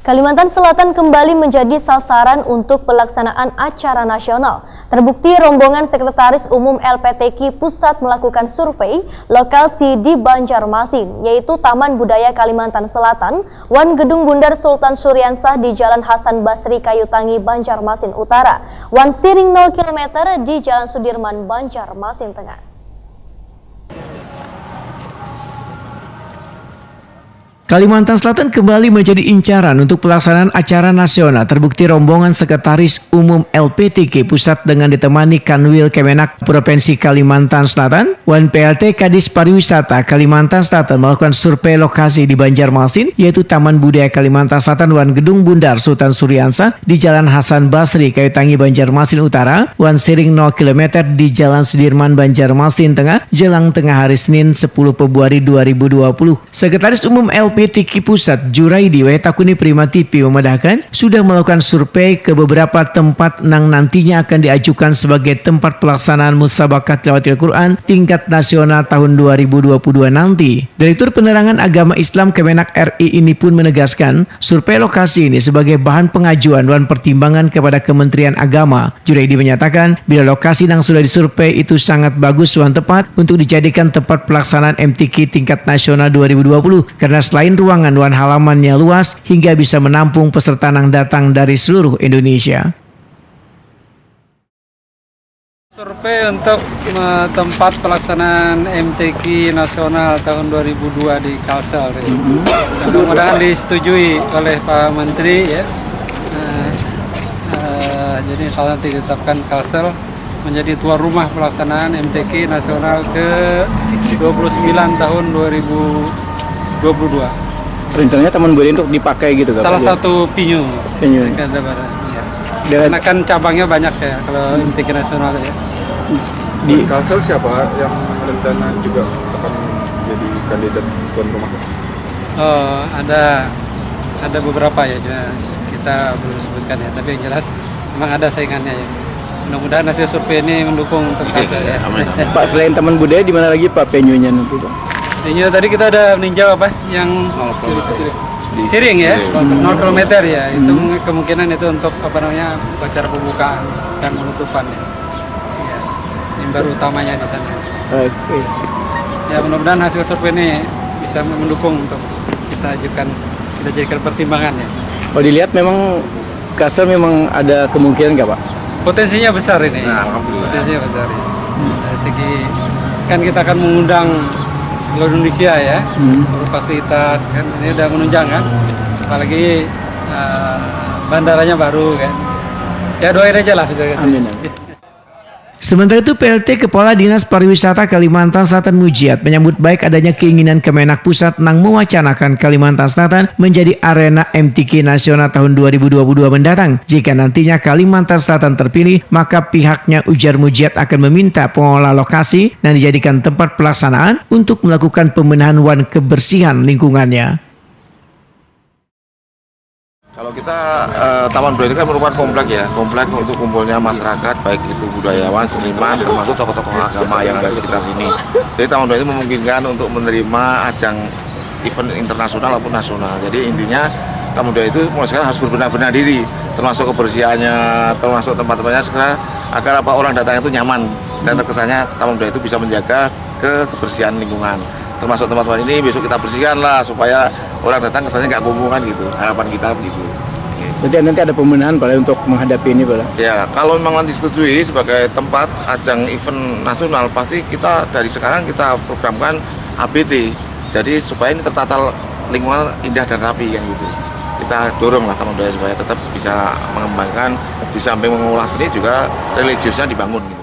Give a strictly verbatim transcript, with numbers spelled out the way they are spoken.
Kalimantan Selatan kembali menjadi sasaran untuk pelaksanaan acara nasional. Terbukti rombongan Sekretaris Umum L P T Q Pusat melakukan survei lokasi di Banjarmasin, yaitu Taman Budaya Kalimantan Selatan wan Gedung Bundar Sultan Suriansah di Jalan Hasan Basri, Kayu Tangi, Banjarmasin Utara, wan siring nol kilometer di Jalan Sudirman, Banjarmasin Tengah. Kalimantan Selatan kembali menjadi incaran untuk pelaksanaan acara nasional. Terbukti rombongan Sekretaris Umum L P T Q Pusat dengan ditemani Kanwil Kemenak Provinsi Kalimantan Selatan wan P L T Kadis Pariwisata Kalimantan Selatan melakukan survei lokasi di Banjarmasin, yaitu Taman Budaya Kalimantan Selatan wan Gedung Bundar Sultan Suriansah di Jalan Hasan Basri, Kayu Tangi, Banjarmasin Utara, wan siring nol kilometer di Jalan Sudirman, Banjarmasin Tengah, jelang tengah hari Senin, sepuluh Februari dua ribu dua puluh. Sekretaris Umum L P T Q Pusat, Juraidi Wahitakuni Prima T V, memadahkan sudah melakukan survei ke beberapa tempat nang nantinya akan diajukan sebagai tempat pelaksanaan Musabakah Tilawatil Quran tingkat nasional tahun dua ribu dua puluh dua nanti. Direktur Penerangan Agama Islam Kemenak R I ini pun menegaskan, survei lokasi ini sebagai bahan pengajuan wan pertimbangan kepada Kementerian Agama. Juraidi menyatakan, bila lokasi nang sudah disurvei itu sangat bagus wan tepat untuk dijadikan tempat pelaksanaan M T Q tingkat nasional dua ribu dua puluh, karena selain ruangan wan halamannya luas, hingga bisa menampung peserta nang datang dari seluruh Indonesia. Survei untuk, eh, tempat pelaksanaan M T Q nasional tahun dua ribu dua di Kalsel, ya. Mudah-mudahan disetujui oleh Pak Menteri, ya. Eh, eh, jadi, insya Allah nanti ditetapkan Kalsel menjadi tuan rumah pelaksanaan M T Q nasional ke dua puluh sembilan tahun dua ribu dua puluh dua. Rencananya Taman Budaya untuk dipakai gitu, Kak? Salah satu venue. Venue. Mereka ada barang, iya. Karena kan cabangnya banyak, ya, kalau M T Q nasional, ya. Di Kalsel siapa yang rencana juga akan jadi kandidat tuan rumah? Oh, ada, ada beberapa, ya, cuma kita belum sebutkan, ya, tapi yang jelas memang ada saingannya, ya. Mudah-mudahan hasil survei ini mendukung untuk Kalsel, ya. Amin, amin. Pak, selain Taman Budaya, di mana lagi, Pak, venue-nya nanti, Pak? Venue tadi kita ada meninjau apa yang nol kilometer. Siring, ya? Siring. Nol kilometer, ya. Itu kemungkinan itu untuk, apa namanya, upacara pembukaan dan penutupan, ya. Ya, yang baru utamanya di sana. Oke. Ya, mudah-mudahan hasil survei ini bisa mendukung untuk kita ajukan, kita jadikan pertimbangan, ya. Kalau dilihat memang Kalsel memang ada kemungkinan nggak, Pak? Potensinya besar ini. Nah, alhamdulillah. Potensinya besar, ya. Dari segi, kan kita akan mengundang seluruh Indonesia, ya. Seluruh fasilitas, kan, ini udah menunjang, kan. Apalagi, eh, bandaranya baru, kan. Ya, doain aja lah, bisa gitu. Amin, amin. Sementara itu, P L T Kepala Dinas Pariwisata Kalimantan Selatan Mujiat menyambut baik adanya keinginan Kemenak Pusat nang mewacanakan Kalimantan Selatan menjadi arena M T Q nasional tahun dua ribu dua puluh dua mendatang. Jika nantinya Kalimantan Selatan terpilih, maka pihaknya, ujar Mujiat, akan meminta pengelola lokasi yang dijadikan tempat pelaksanaan untuk melakukan pembenahan wan kebersihan lingkungannya. Kalau kita, eh, Taman Budaya ini kan merupakan komplek, ya, komplek untuk kumpulnya masyarakat, baik itu budayawan, seniman, termasuk tokoh-tokoh agama yang ada di sekitar sini. Jadi Taman Budaya ini memungkinkan untuk menerima ajang event internasional maupun nasional. Jadi intinya Taman Budaya itu mulai sekarang harus berbenah-benah diri, termasuk kebersihannya, termasuk tempat-tempatnya sekarang, agar apa, orang datang itu nyaman dan terkesannya Taman Budaya itu bisa menjaga ke kebersihan lingkungan. Termasuk tempat-tempat ini besok kita bersihkan lah supaya orang datang kesannya nggak kumuh, kan gitu. Harapan kita begitu. Oke. Berarti nanti ada pembenahan, Pak, untuk menghadapi ini, Pak? Ya, kalau memang nanti setujui sebagai tempat ajang event nasional, pasti kita dari sekarang kita programkan A B T. Jadi supaya ini tertata lingkungan indah dan rapi, kan gitu. Kita dorong lah Taman Budaya supaya tetap bisa mengembangkan, di samping mengolah seni juga religiusnya dibangun gitu.